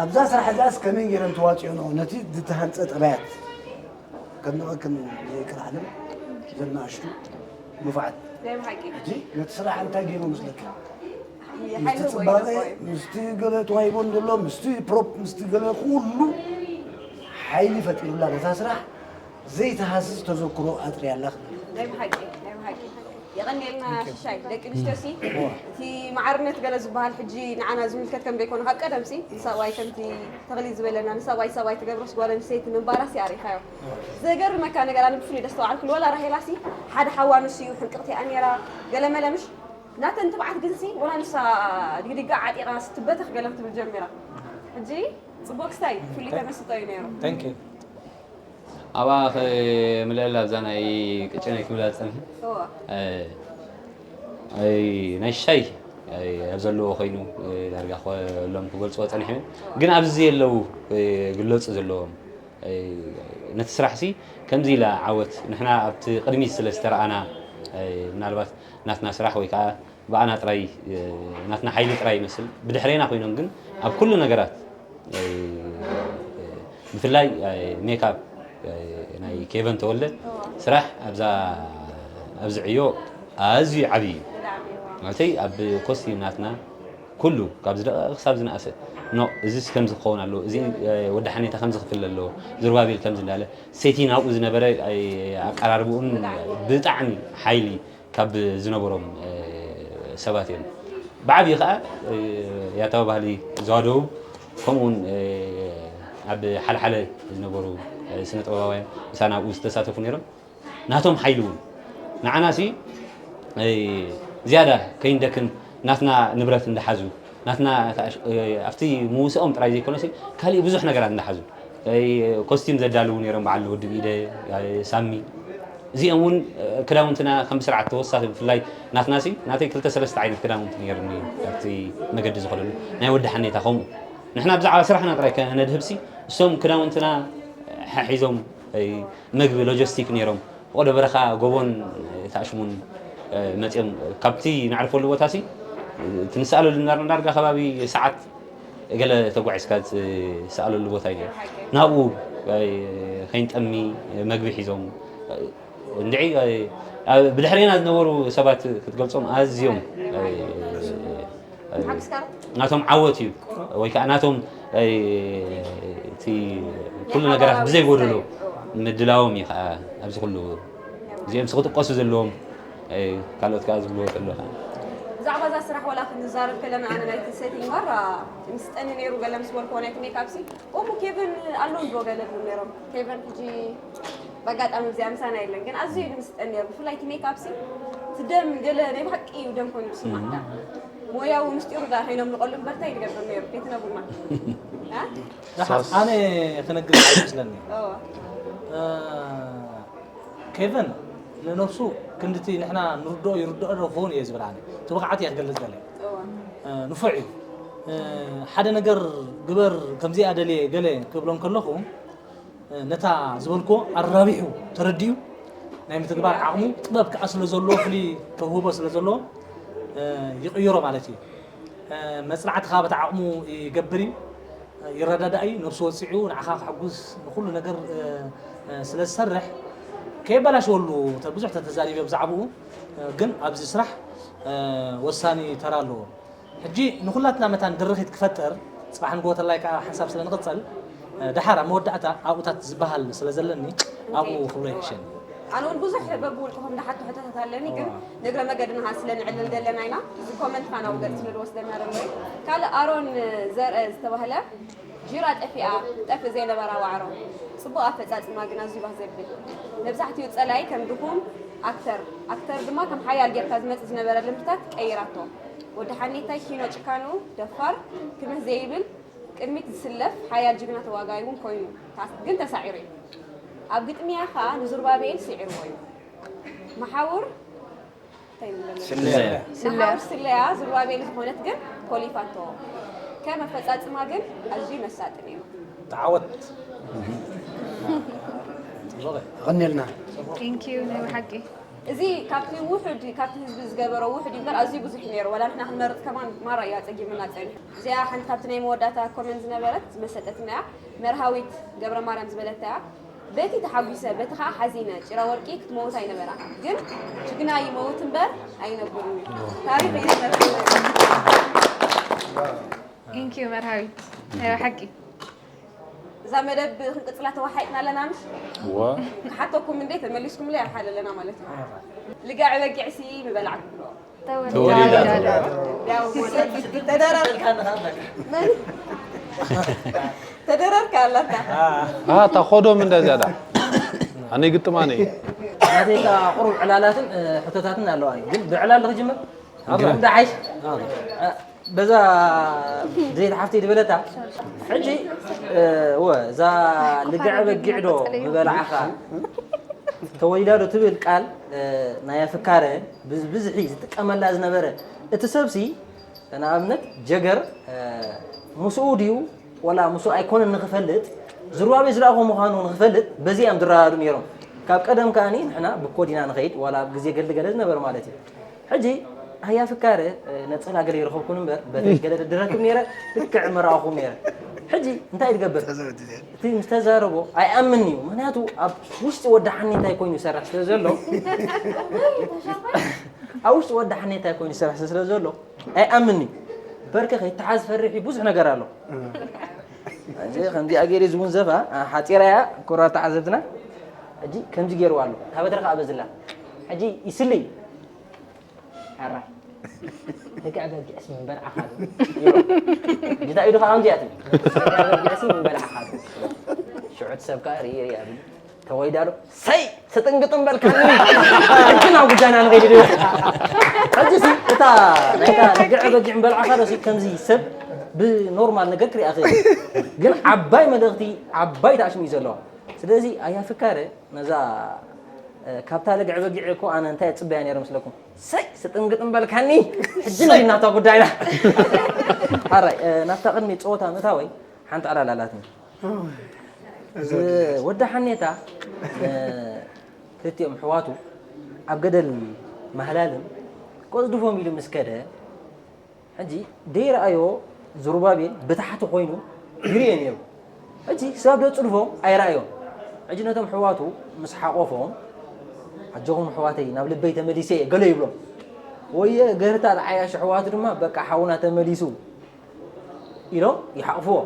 ኣብዛ ስራሕ እዚኣስ ከመይ ገይረን ተዋጺኦንኦ ነቲ ዝተሃንጸ ጠባያት ከድንቐክን ይክእል ዓለም ዘናኣሽቱ ንፉዓት። ናይ ብሓቂ። ሕጂ ነቲ ስራሕ እንታይ ገይሩ መስለካ? ምስቲ ሓይሊ ጽባቐ፣ ወይ ምስቲ ገለ ተዋሂቦ እንድሎ፣ ምስቲ ፕሮፕ፣ ምስቲ ገለ ኩሉ ሓይሊ ፈጢሩላ ነታ ስራሕ ዘይተሃስስ ተዘክሮ ኣጥርያላ ክብል። ናይ ብሓቂ፣ ናይ ብሓቂ። የቐንየልና ሽሻይ። ደቂ ኣንስትዮ ሲ፣ እቲ ማዕርነት ገለ ዝበሃል ሕጂ ንዓና ዝምልከት ከም ዘይኮነ ካብ ቀደም ሲ፣ ንሰብኣይ ከምቲ ተኽሊ ዝበለና፣ ንሰብኣይ ሰብኣይ ትገብሮስ ጓል ኣንስተይቲ ምንባራ ሲ ኣሪኻዮ። ዘገርመካ ነገር ኣነ ብፍሉይ ደስተውዓልኩሉ፣ ወላ ራሄላ ሲ፣ ሓደ ሓዋ ንሱ እዩ፣ ሕንቅቕቲ እያ ነይራ፣ ገለ መለ ምሽ ናተን ትብዓት ግንሲ ወላ ንሳ ድግዲጋ ዓጢቓ ስትበተኽ ገለ ክትብል ጀሚራ። ሕጂ ጽቡቕ ክስታይ ፍሉይ ተመስጦ እዩ ነይሩ። Thank you። ኣብኣ ክምልአላ ኣብዛ ናይ ቅጭነይ ክብላ ዝጸንሐ እዋ። ኣይ ናይ ሽሻይ ኣብ ዘለዎ ኮይኑ ዳርጋ ከሎም ክገልጽዎ ጸኒሖም ግን ኣብዚ የለው ግለጹ ዘለዎም ነቲ ስራሕ ሲ ከምዚ ኢላ ዓወት ንሕና ኣብቲ ቅድሚት ስለ ዝተረኣና ምናልባት ናትና ስራሕ ወይ ከዓ ብኣና ጥራይ ናትና ሓይሊ ጥራይ ይመስል ብድሕሬና ኮይኖም ግን ኣብ ኩሉ ነገራት ብፍላይ ሜካፕ ናይ ኬቨን ተወልደ ስራሕ ኣብዛ ኣብዚ ዕዮ ኣዝዩ ዓብዪ እዩ ማለተይ ኣብ ኮስቲም ናትና ኩሉ ካብ ዝደቐ ክሳብ ዝነኣሰ ኖ እዚስ ከምዚ ክኸውን ኣለዎ እዚ ወዲ ሓኔታ ከምዚ ክፍለ ኣለዎ ዝርባቤል ከምዚ እንዳለ ሴቲን ኣብኡ ዝነበረ ኣቀራርብኡን ብጣዕሚ ሓይሊ ካብ ዝነበሮም ሰባት እዮም። ብዓብዪ ከዓ ያታዊ ባህሊ ዞባ ደቡብ ከምኡ እውን ኣብ ሓለሓለ ዝነበሩ ስነ ጥበባውያን ምሳና ኣብኡ ዝተሳተፉ ነይሮም። ናቶም ሓይሊ እውን ንዓና ሲ ዝያዳ ከይንደክም ናትና ንብረት እንዳሓዙ ናትና ኣብቲ ምውስኦም ጥራይ ዘይኮነሲ ካሊእ ብዙሕ ነገራት እንዳሓዙ ኮስቲም ዘዳልዉ ነይሮም በዓል ውድብ ኢደ ሳሚ እዚኦም እውን ክዳውንትና ከም ብስርዓት ተወሳኺ ብፍላይ ናትና ሲ ናተይ ክልተ ሰለስተ ዓይነት ክዳውንቲ ነይሩኒ ኣብቲ መገዲ ዝኸደሉ ናይ ወዲ ሓኔታ ከምኡ ንሕና ብዛዕባ ስራሕና ጥራይ ከነድህብ ሲ እሶም ክዳውንትና ሓሒዞም መግቢ ሎጂስቲክ ነይሮም ወደ በረኻ ጎቦን ታሽሙን መፅኦም ካብቲ ናዕርፈሉ ቦታ ሲ ትንስኣለሉ ዳርጋ ከባቢ ሰዓት ገለ ተጓዒዝካ ዝሰኣለሉ ቦታ እዩ ናብኡ ከይንጠሚ መግቢ ሒዞም እንድዒ ብድሕሬና ዝነበሩ ሰባት ክትገልፆም ኣዝዮም ናቶም ዓወት እዩ ወይ ከዓ ናቶም እቲ ኩሉ ነገራት ብዘይጎደሎ ምድላዎም እዩ ከዓ ኣብዚ ኩሉ እዚኦም ክጥቀሱ ዘለዎም ካልኦት ከዓ ዝብልዎ ከሎ ከዓ ብዛዕባ እዛ ስራሕ ዋላ ክንዛረብ ከለና ኣነ ናይቲ ሴቲንግ ማራ ምስጠኒ ነይሩ ገለ ምስ በልክዎ ናይቲ ሜካፕ ሲ እሙ ኬቨን ኣሎ እንዶ ገለ ብሉ ነይሮም ኬቨን ሕጂ ብኣጋጣሚ እዚኣ ምሳና የለን ግን ኣዝዩ እዩ ምስጠኒ ነይሩ ብፍላይ እቲ ሜካፕ ሲ እቲ ደም ገለ ናይ ብሓቂ እዩ ደም ኮይኑ ዝስማዕካ ሞያዊ ምስጢሩ ዳ ከይኖም ንቐሉ እምበር እንታይ ንገብር ነይሩ ከይትነግሩና ኣነ ክነግር ይመስለኒ ኬቨን ንነብሱ ክንድቲ ንሕና ንርድኦ ይርድኦ ዶ ክኸውን እየ ዝብል ኣነ እቲ ብቕዓት እያ ትገልጽ ገለ ንፉዕ እዩ ሓደ ነገር ግበር ከምዚኣ ደልየ ገለ ክብሎ እንከለኹ ነታ ዝበልክዎ ኣራቢሑ ተረዲኡ ናይ ምትግባር ዓቕሙ ጥበብ ከዓ ስለ ዘለዎ ፍሉይ ተውህቦ ስለ ዘለዎ ይቕይሮ ማለት እዩ መፅናዕቲ ከዓ በቲ ዓቕሙ ይገብር እዩ ይረዳዳእ እዩ፣ ነብሱ ወጺዑ ንዓኻ ክሕጉዝ ንኹሉ ነገር፣ እ፣ እ፣ ስለ ዝሰርሕ ከየበላሸወሉ ተ-፣ ብዙሕ ተተዛሪበ ብዛዕባኡ፣ እ፣ ግን ኣብዚ ስራሕ፣ እ፣ ወሳኒ ተራ ኣለዎ። ሕጂ ንኹላትና መታን ድርኺት ክፈጥር፣ ጽባሕ ንግሆ ተላይ ከኣ ሓንሳብ ስለ ንቕጸል፣ እ፣ ደሓር ኣብ መወዳእታ ኣብኡታት ዝበሃል ስለ ዘለኒ ኣብኡ ክብሎ ይሕሸኒ። ኣነ እውን ብዙሕ በብውልቅኹም ዝሓቶ ሕቶታት ኣለኒ፣ ግን እዋ። ንእግረ መገድና ስለ ንዕልል ዘለና ኢና። እዚ ኮመንት ፋና ውገድ ስለ ዝወስደና ደሎ እዩ። ካልእ ኣሮን ዘርአ ዝተባህለ ጂራ ጠፊኣ፣ ጠፍእ ዘይነበራ ዋዕሮ። ጽቡቕ ኣፈጻጽማ ግን ኣዝዩ ባህ ዘብል። መብዛሕትኡ ጸላኢ ከም ድኹም ኣክተር፣ ኣክተር ድማ ከም ሓያል ጌርካ ዝመጽእ ዝነበረ ልምድታት ቀይራቶ። ወዲ ሓኔታይ ኪኖ ጭካንኡ ደፋር፣ ክምህ ዘይብል፣ ቅድሚት ዝስለፍ ሓያል ጅግና ተዋጋኢ እውን ኮይኑ፣ ታስ-፣ ግን ተሳዒሩ እዩ። ኣብ ግጥምያ ኸኣ ንዙርባቤል ስዒርዎ እዩ። መሓውር እንታይ ንብሎ? ስለያ። መሓውር ስለያ ዙርባቤል ዝኾነት ግን ኮሊፋቶ። ከም ኣፈጻጽማ ግን ኣዝዩ መሳጢ ነይሩ። ተዓወት። ጽቡቕ። የቐንየልና። Thank you፣ ናይ ብሓቂ። እዚ ካብቲ ውሑድ፣ ካብቲ ህዝቢ ዝገበሮ ውሑድ እዩ እምበር ኣዝዩ ብዙሕ እዩ ነይሩ። ዋላ ንሕና ክንመርጽ ከማን ማራ እዩ ኣጸጊሙና ጸኒሑ። እዚኣ ሓንቲ ካብቲ ናይ መወዳእታ ኮመንት ዝነበረት ዝመሰጠትና እያ። መርሃዊት ገብረማርያም ዝበለታ እያ። በቲ ተሓጒሰ፣ በቲ ኸኣ ሓዚነ። ጭራ ወርቂ ክትመውት ኣይነበራ። ግን ጅግና ይመውት እምበር ኣይነብርን እዩ። ታሪኽ እዩ ዝነብር። Thank you መርሃዊት። ናይ ብሓቂ። እዛ መደብ ክንቅጽላ ተዋሓይጥና ኣለና ምሽ? እዋ። ክሓተኩም እንዴ ተመሊስኩምለይ ኣብ ሓደ ኣለና ማለት እዩ። ልጋዕ በጊዕሲ ምበላዕኩ ብሎ። ተወሊዳ። ተወሊዳ። ያው ተደረር-፣ ተደረርካ ኣላታ። ኣታ ኾዶም እንዳ ዝያዳ። ኣነ ግጥም ኣነ እዩ። ናተይ ከኣ ቁሩብ ዕላላትን፣ እ፣ ሕቶታትን ኣለዋ እዩ። ግን ብዕላል ክጅምር? እንዳ ዓይሽ? እ፣ በዛ ድሌት ሓፍተይ ዝበለታ። ሕጂ፣ እ፣ ወ፣ እዛ ልግዐ በጊዕ ዶ ምበላዕኻ? ተወሊዳ ዶ ትብል ቃል፣ እ፣ ናይ ኣፍካረ ብዝ-፣ ብዝሒ ዝጥቀመላ ዝነበረ። እቲ ሰብሲ፣ ንኣብነት፣ ጀገር፣ እ፣ ምስኡ ድዩ ወላ ምስኡ ኣይኮነን ንኽፈልጥ፣ ዝርባቤ ዝለኣኾ ምዃኑ ንኽፈልጥ፣ በዚ እዮም ዝረዳድኡ ነይሮም። ካብ ቀደም ከኣኒ ንሕና ብኮድ ኢና ንኸይድ፣ ዋላ ኣብ ግዜ ገድሊ ገለ ዝነበረ ማለት እዩ። ሕጂ ኣያ ፍካረ፣ እ፣ ነጸላ ገለ ይረኸብኩን እምበር፣ በተይ ገለ ደድረክብ ነይረ፣ ልክዕ ምረኣኹም ነይረ። ሕጂ እንታይ ትገብር? ተዘረግቲ እዚኣ። እቲ ምስ ተዛረቦ ኣይኣምን እዩ። ምኽንያቱ ኣብ ውሽጢ ወዲ ሓኔታይ ኮይኑ ይሰርሕ ስለ ዘሎ፣ ኣብ ውሽጢ ወዲ ሓኔታይ ኮይኑ ይሰርሕ ስለ ዘሎ ኣይኣምን እዩ። በርከ ከይተሓዝ ፈሪሕ እዩ፣ ብዙሕ ነገር ኣሎ። እዚ ከምዚኣ ገይረ ዝውንዘፋ፣ ኣ፣ ሓጺራ እያ፣ ክቡራት ተዓዘብትና። ሕጂ ከምዚ ገይርዋ ኣሎ። እታ በትሪ ከኣ በዝላ። ሕጂ ይስሊ። ሕራይ። ደቂ ኣገልግዕስ ምንበር ዓኻሉ። እንታይ ኢሉ ከኣ ከምዚኣ ትብል። ደቂ ኣገልግዕስ ምንበር ዓኻሉ። ሽዑ እቲ ሰብ ከኣ ርኢ ርኢ ኣቢሉ። ተወይዳሉ። ሰይ! ስጥንግጥን በልካኒ። ሕጂ ናብ ጉዳይና ንኸይድ ድዩ? ሕጂ ሲ፣ እታ ናይታ ልግዐ በጊዕ ምበልዓኻ ዶ ሲ፣ ከምዚ ሰብ ብኖርማል ነገር ክሪኣ ክእል። ግን ዓባይ መልእኽቲ፣ ዓባይ ታሽሙ እዩ ዘለዋ። ስለዚ ኣያ ፍካረ ነዛ፣ እ፣ ካብታ ልግዐ በጊዕ እኮ ኣነ እንታይ እጽበያ ነይረ መስለኩም? ሰይ! ስጥንግጥን በልካኒ። ሕጂ ንኸይድ ናብታ ጉዳይና። ሓራይ፣ እ፣ ናብታ ቅድሚ ጸወታ ምእታወይ ሓንቲ ዕላል ኣላትኒ። እወ። እዚ ወዲ ሓኔታ፣ እ፣ ክልቲኦም ኣሕዋቱ ኣብ ገደል ማህላልን ቆጽድፎም ኢሉ ምስ ከደ፣ ሕጂ ደይረኣዮ ዝሩባቤል ብታሕቲ ኮይኑ ይርእዮ ነይሩ። ሕጂ ክሳብ ደጽድፎም ኣይረኣዮን። ሕጂ ነቶም ኣሕዋቱ ምስ ሓቆፎም፣ ኣጆኹም ኣሕዋተይ፣ ናብ ልበይ ተመሊሰ እየ፣ ገለ ይብሎም። ወየ ገርታ ዝዓያሹ ኣሕዋቱ ድማ፣ በቃ ሓውና ተመሊሱ ኢሎም ይሓቕፍዎ።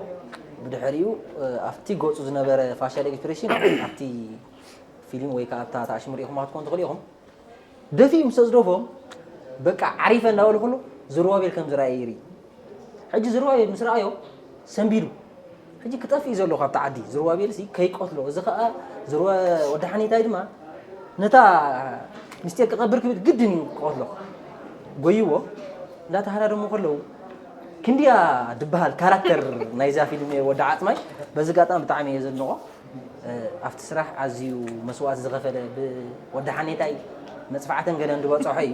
ብድሕሪኡ፣ እ፣ ኣብቲ ገጹ ዝነበረ ፋሻል ኤክስፕሬሽን፣ ኣብቲ ፊልም ወይ ከኣ ኣብታ ታሽሙ ርኢኹማ ክትኮኑ ትኽእሉ ኢኹም። ደፊኡ ምስ ኣጽደፎም፣ በቃ ዓሪፈ እንዳበሉ ከሎ፣ ዝሩባቤል ከም ዝረኣየ ይርኢ። ሕጂ ዝሩባቤል ምስ ረኣዮ፣ ሰንቢዱ። ሕጂ ክጠፍእ እዩ ዘለዎ ካብቲ ዓዲ። ዝሩባቤልሲ ከይቀትሎ። እዚ ከኣ ዝሩባ-፣ ወዲ ሓኔታይ ድማ ነታ ምስጢር ክቐብር ክብል ግድን እዩ ክቐትሎ። ጎይዎ፣ እንዳተሃዳደሙ ከለዉ፣ ክንድያ ድበሃል ካራክተር ናይዛ ፊልም ወዲ ዓጽማይ፣ በዚ ኣጋጣሚ ብጣዕሚ እየ ዘድንቖ። እ፣ ኣብቲ ስራሕ ኣዝዩ መስዋእቲ ዝኸፈለ፣ ብ-፣ ወዲ ሓኔታይ መጽፋዕተን ገለን ዝበጽሖ እዩ።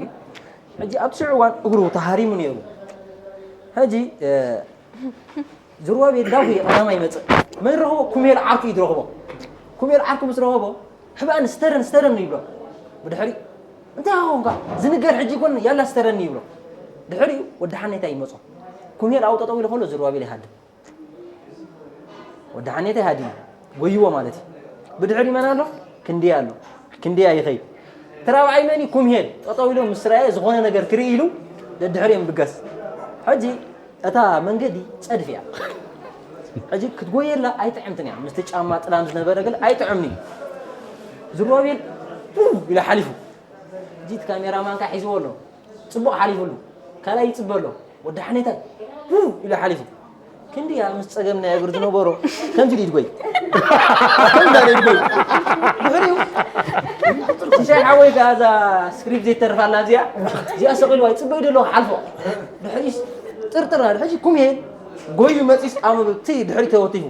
ሕጂ ኣብቲ ሽዑ እዋን እግሩ ተሃሪሙ ነይሩ። ሕጂ፣ እ፣ ዝሩባቤል ዳጉ ቀዳማይ ይመጽእ። መን ረኸቦ? ኩሜል ዓርኩ እዩ ዝረኽቦ። ኩሜል ዓርኩ ምስ ረኸቦ፣ "ሕባእኒ ስተረን፣ ስተረን" ይብሎ። ብድሕሪኡ፣ "እንታይ ኾንካ? ዝንገር ሕጂ ይኮን፣ ያላ ስተረኒ" ይብሎ። ድሕሪኡ ወዲ ሓኔታይ ይመጾ። ኩሜል ኣብኡ ጠጠው ኢሉ ከሎ ዝሩባቤል ይሃድም። ወዲ ሓኔታይ ሃዲሙ ጎይዎ ማለት እዩ። ብድሕሪ መን ኣሎ? ክንድያ ኣሎ። ክንድያ ይኸይድ። ተራብዓይ መን እዩ? ኩምሄል። ጠጠው ኢሎ ምስ ረኣየ ዝኾነ ነገር ክርኢ ኢሉ ደድሕሪኦም ብገስ። ሕጂ እታ መንገዲ ጸድፍ እያ። ሕጂ ክትጎየላ ኣይጥዕምትን እያ። ምስቲ ጫማ ጥላም ዝነበረ ገለ ኣይጥዕምን እዩ። ዝሮቤል ው ኢሉ ሓሊፉ። ሕጂ እቲ ካሜራማን ከኣ ሒዝዎ ኣሎ። ጽቡቕ ሓሊፉሉ። ካልኣይ ይጽበ ኣሎ። ወዲ ሓኔታይ ው ኢሉ ሓሊፉ። ክንድያ ምስ ጸገም ናይ እግሪ ዝነበሮ ከምዚ ኢሉ ይድጎይ። ከምዚ ኢሉ ይድጎይ። ድሕሪኡ ሽሻይ ሓወይ ከኣ እዛ ስክሪፕት ዘይተርፍ ኣላ እዚኣ። እዚኣ ሰቒልዋ ይጽበ ኢሉ ኣሎ ክሓልፎ። ድሕሪስ ጥርጥር ናዲ ሕጂ ኩምሄል ጎዩ መጺስ ኣብ እቲ ድሕሪ ተወቲፉ።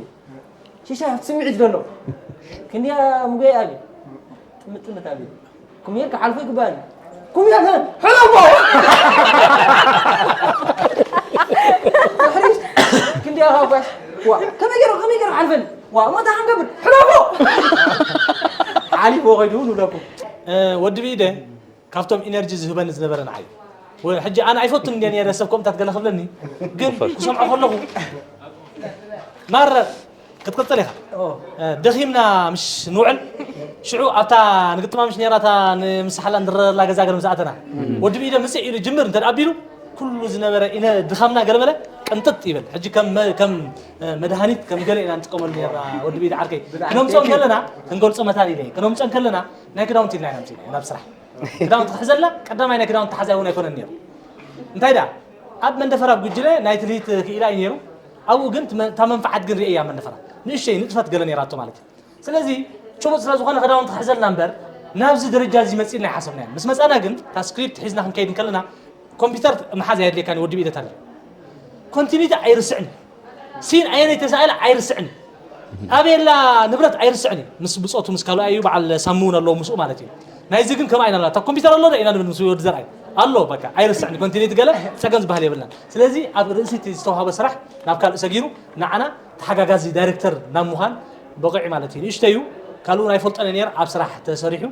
ሽሻይ ኣብቲ ስምዒት ዘሎ። ክንድያ ምጎይ ኣብዩ። ጥምጥምት ኣብዩ። ኩምሄል ክሓልፎ ይግባኒ። ኩምሄል ሕለፎ! ድሕሪስ ክንድያ ካብ ጓሽ። ዋ፣ ከመይ ገይሩ፣ ከመይ ገይሩ ሓልፈኒ? ዋ፣ እሞ እንታይ ክንገብር? ሕለፎ! ሓሊፎ ከይዱ ንብለኩም። እ፣ ወዲ ብኢደ ካብቶም ኢነርጂ ዝህበኒ ዝነበረ ንዓይ እዩ። ወ-፣ ሕጂ ኣነ ኣይፈቱን እንድየ ነይረ ሰብ ከምታት ገለ ክብለኒ፣ ግን ክሰምዖ ከለኹ ማረ ክትቅጽል ኢኻ። ኦ። እ፣ ደኺምና ምሽ ንውዕል፣ ሽዑ ኣብታ ንግጥማ ምሽ ነይራ እታ ንምሳሓላ ንድረረላ ገዛ ገለ ምስ ኣተና፣ ወዲ ብኢደ ምጽእ ኢሉ ጅምር እንተ ደኣ ኣቢሉ፣ ኩሉ ዝነበረ ኢነ ድኻምና ገለ መለ ቅንጥጥ ይብል። ሕጂ ከም መ-፣ ከም፣ እ፣ መድሃኒት ከም ገለ ኢና ንጥቀመሉ ነይርና ወዲ ብኢደ ዓርከይ። ክነምጽኦ ከለና ክንገልጾ መታን ኢለ እየ። ክነምጽኦ ከለና ናይ ክዳውንቲ ኢልና ኢና ኣምጺእና ናብ ስራሕ። ክዳውንቲ ክሕዘልና ቀዳማይ ናይ ክዳውንቲ ሓዛይ እውን ኣይኮነን ነይሩ። እንታይ ደኣ ኣብ መንደፈራ ኣብ ጉጅለ ናይ ትልሂት ክኢላ እዩ ነይሩ። ኣብኡ ግን ትመ-፣ እታ መንፈዓት ግን ርእየ እያ መንደፈራ። ንእሽተይ ንጥፈት ገለ ነይራቶ ማለት እዩ። ስለዚ ጭቡጥ ስለ ዝኾነ ክዳውንቲ ክሕዘልና እምበር ናብዚ ደረጃ እዚ መጺእልና ኣይሓሰብናዮን። ምስ መጻና ግን እታ ስክሪፕት ሒዝና ክንከይድ እንከለና ኮምፒውተር ምሓዝ ኣየድልየካን እዩ፣ ወዲ ብኢደ ተርኢ። ኮንቲኒቲ ኣይርስዕን። ሲን ኣየነይ ተሳኢለ ኣይርስዕን። ኣበየላ ንብረት ኣይርስዕን እዩ። ምስ ብጾቱ ምስ ካልኣይ እዩ፣ በዓል ሳሙ እውን ኣለዎ ምስኡ ማለት እዩ። ናይዚ ግን ከምኣ ኢና፣ እታ ኮምፒውተር ኣሎ ዶ ኢና ንብል ምስ ወዲ ዘርኣይ። ኣሎ በቃ ኣይርስዕን። ኮንቲኒቲ ገለ ጸገም ዝበሃል የብልናን። ስለዚ ኣብ ርእሲ እቲ ዝተዋህበ ስራሕ ናብ ካልእ ሰጊሩ ንዓና ተሓጋጋዚ ዳይሬክተር ናብ ምዃን በቒዑ ማለት እዩ። ንእሽተይ እዩ፣ ካልእ እውን ኣይፈልጦን እየ ነይረ፣ ኣብ ስራሕ ተሰሪሑ።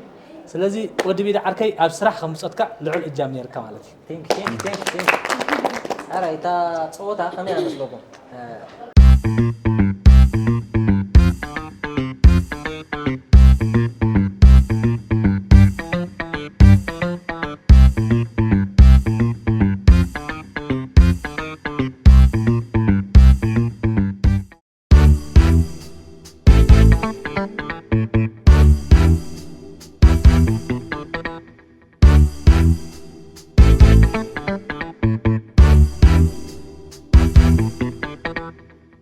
ስለዚ ወዲ ብኢደ ዓርከይ ኣብ ስራሕ ከም ብጾትካ ልዑል እጃም ነይርካ ማለት እዩ። ቴንክ፣ ቴንክ፣ ቴንክ፣ ቴንክ። ኣራይ፣ እታ ጸወታ ከመይ ኣመስለኩም? እ፣